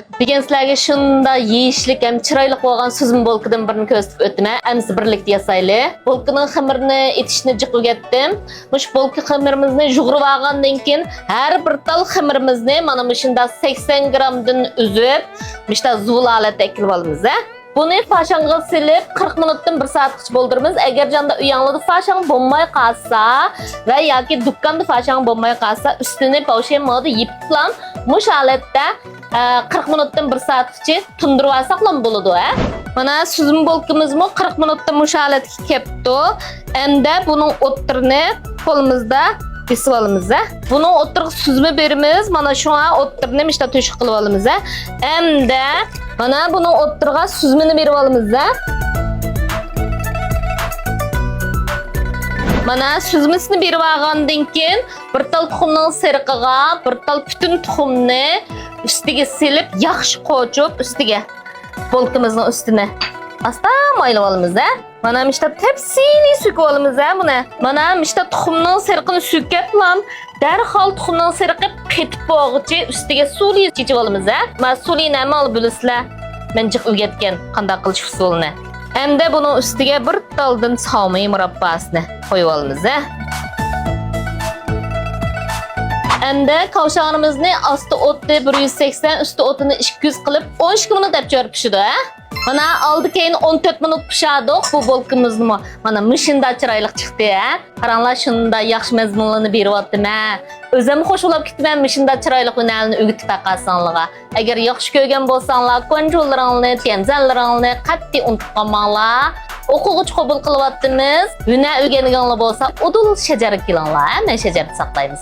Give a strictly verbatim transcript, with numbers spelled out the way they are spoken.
بۈگۈن سىلەرگە شۇنداق يېيىشلىك ھەم چىرايلىق بولغان سۈزمە بولكىدىن بىرنى كۆرسىتىپ ئۆتىمەن. ئەمىسە بىرلىكتە ياسايلى. بولكىنىڭ خېمىرىنى ئېتىشنى جىق ئۆگەتتىم. مۇشۇ بولكا خېمىرىمىزنى يۇغۇرۇۋالغاندىن كېيىن، ھەر بىر تال خېمىرىمىزنى مانا مۇشۇنداق سەكسەن گرامدىن ئۈزۈپ، مۇشۇنداق زۇۋۇل ھالەتتە ئەكىلىۋالىمىز، ھە. بۇنى فاشاڭغا سېلىپ، قىرىق مىنۇتتىن بىر سائەتكىچە بولدۇرىمىز. ئەگەر جاندا ئۆيەڭلاردا فاشاڭ بولماي قالسا ۋە ياكى دۇكاندا فاشاڭ بولماي قالسا، ئۈستىنى پاۋشىن مادا يېپىپلا مۇشۇ ھالەتتە، ئە، قىرىق مىنۇتتىن بىر سائەتكىچە تۇندۇرۇۋالساقلا بولىدۇ، ھە. مانا سۈزمە بولكىمىزمۇ قىرىق مىنۇتتىن مۇشۇ ھالەتكە كەپتۇ. ئەمدى بۇنىڭ ئوتتۇرىنى قولىمىزدا بېسىۋالىمىز، ھە. بۇنىڭ ئوتتۇرىغا سۈزمە بېرىمىز. مانا شۇڭا ئوتتۇرىنى مۇشۇنداق تۆشۈك قىلىۋالىمىز، ھە. ئەمدى مانا بۇنىڭ ئوتتۇرىغا سۈزمىنى بېرىۋالىمىز، ھە. مانا سۈزمىسىنى بېرىۋالغاندىن كېيىن، بىر تال تۇخۇمنىڭ سېرىقىغا بىر تال پۈتۈن تۇخۇمنى ئۈستىگە سېلىپ، ياخشى قوچۇپ ئۈستىگە، بولكىمىزنىڭ ئۈستىنى ئاستا مايلىۋالىمىز، ھە. مانا مۇشتا تەپسىلىي سۈكۈۋالىمىز، ھە، بۇنى. مانا مۇشتا تۇخۇمنىڭ سېرىقىنى سۈكەپلام، دەرھال تۇخۇمنىڭ سېرىقى قېتىپ بولغۇچە ئۈستىگە سۇلى چېچىۋالىمىز، ھە. مانا سۇلى نەمە ئال بىلىسىلەر. مەن جىق ئۆگەتكەن قانداق قىلىش ئۇسۇلىنى. ئەمدى بۇنىڭ ئۈستىگە بىر تالدىن ساۋمىي مۇرابباسىنى قويۇۋالىمىز، ھە. ئەمدى كاۋشاڭىمىزنى ئاستى ئوتى بىر يۈز سەكسەن، ئۈستى ئوتىنى ئىككى يۈز قىلىپ، ئون ئىككى مىنۇت ئەپ چۆرۈپ پىشىدۇ، ھە. مانا ئالدى كەينى ئون تۆت مىنۇت پىشادۇق. بۇ بولكىمىزمۇ مانا مۇشۇنداق چىرايلىق چىقتى، ھە. قاراڭلار، شۇنداق ياخشى مەزمۇنلارنى بېرىۋاتىمەن. ئۆزۈم خوش بولاپ كېتىمەن مۇشۇنداق چىرايلىق ھۈنەرلىرىنى ئۆگىتىپ باققانلىقىڭلارغا. ئەگەر ياخشى كۆرگەن بولساڭلار، كونجۇلىرىڭلارنى، تيەنزەنلىرىڭلارنى قەتئىي ئۇنتۇپ قالماڭلار. ئوقۇغۇچى قوبۇل قىلىۋاتىمىز. ھۈنەر ئۆگەنگۈڭلار بولسا، ئۇدۇل شەجەرگە كېلىڭلار، ھە؟ مەن شەجەردە ساقلايمىز.